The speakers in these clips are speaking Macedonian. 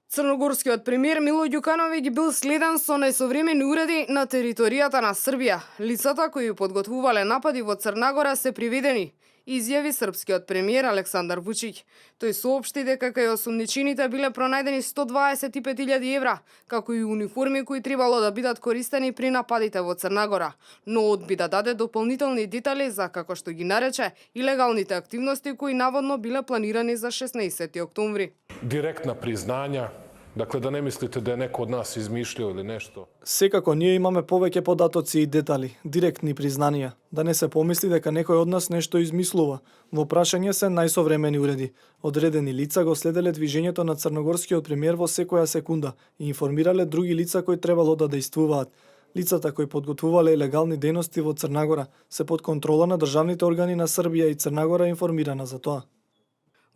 Црногорскиот премиер Мило Ѓукановиќ бил следен со најсовремени уреди на територијата на Србија. Лицата кои подготвувале напади во Црна Гора се приведени, изјави српскиот премиер Александар Вучиќ. Тој соопшти дека кај осумничените биле пронајдени 125.000 евра, како и униформи кои требало да бидат користени при нападите во Црна Гора, но одби да даде дополнителни детали за, како што ги нарече, илегалните активности кои наводно биле планирани за 16. октомври. Директна признања, dakle да не мислите да е некој од нас измишљао или нешто. Секако ние имаме повеќе податоци и детали, директни признанија, да не се помисли дека некој од нас нешто измислува. Во прашање се најсовремени уреди. Одредени лица го следеле движењето на црногорскиот премиер во секоја секунда и информирале други лица кои требало да действуваат. Лицата кои подготвувале илегални дејности во Црна Гора се под контрола на државните органи на Србија и Црна Гора е информирана за тоа.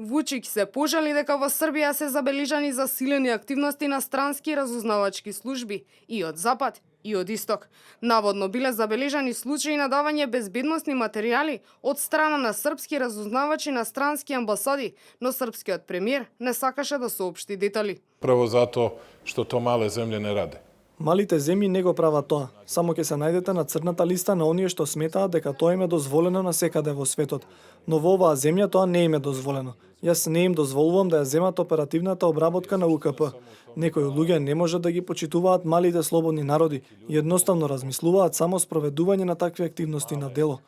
Вучиќ се пожали дека во Србија се забележани засилени активности на странски разузнавачки служби и од запад и од исток. Наводно биле забележани случаи на давање безбедносни материјали од страна на српски разузнавачи на странски амбасади, но српскиот премиер не сакаше да соопшти детали. Право затоа што то мале земје не раде. Малите земји не го прават тоа, само ќе се најдете на црната листа на оние што сметаат дека тоа им е дозволено на секаде во светот, но во оваа земја тоа не им е дозволено. Јас не им дозволувам да ја земат оперативната обработка на УКП. Некои луѓе не може да ги почитуваат малите слободни народи и едноставно размислуваат само спроведување на такви активности на дело.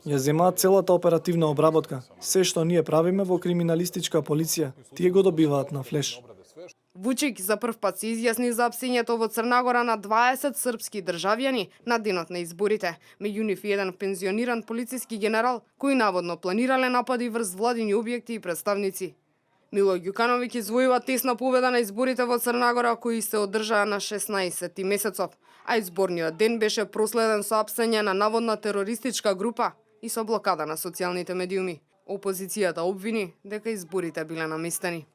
Ја земаат целата оперативна обработка. Се што ние правиме во криминалистичка полиција, тие го добиваат на флеш. Вучиќ за прв пат се изјасни за апсењето во Црна Гора на 20 српски државјани на денот на изборите, меѓу нив и еден пензиониран полициски генерал кои наводно планирале напади врз владини објекти и представници. Мило Ѓукановиќ извојува тесна победа на изборите во Црна Гора кои се одржаа на 16 месецов, а изборниот ден беше проследен со апсење на наводна терористичка група и со блокада на социјалните медиуми. Опозицијата обвини дека изборите биле наместени.